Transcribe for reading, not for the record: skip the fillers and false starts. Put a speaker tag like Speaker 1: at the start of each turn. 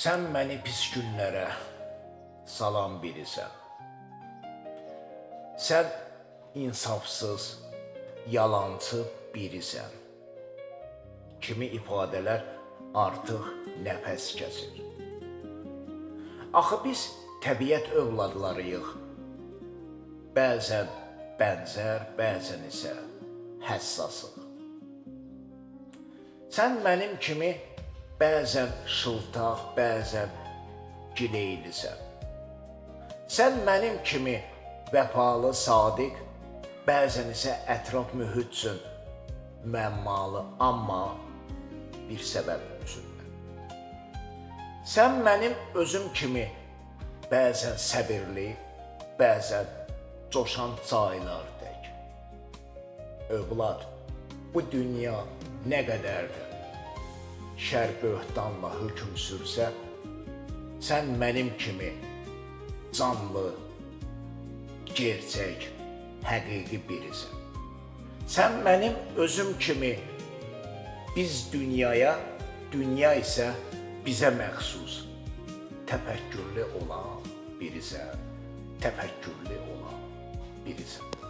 Speaker 1: Sən məni pis günlərə salan birisən. Sən insafsız, yalançı birisən. Kimi ifadələr artıq nəfəs kəsir. Axı biz təbiət övladlarıyıq. Bəzən bənzər, bəzən isə həssasıq. Sən mənim kimi bəzən şıltaq, bəzən gileylisən. Sən mənim kimi vəfalı, sadiq, bəzən isə ətraf mühit üçün müəmmalı, amma bir səbəb üzündən. Sən mənim özüm kimi bəzən səbirli, bəzən coşan çaylar tək. Övlad, bu dünya nə qədərdir? Şər böhtanla hökm sürsə, sən mənim kimi canlı, gerçək, həqiqi birisən. Sən mənim özüm kimi biz dünyaya, dünya isə bizə məxsus təfəkkürlü olan birisən, təfəkkürlü olan birisən.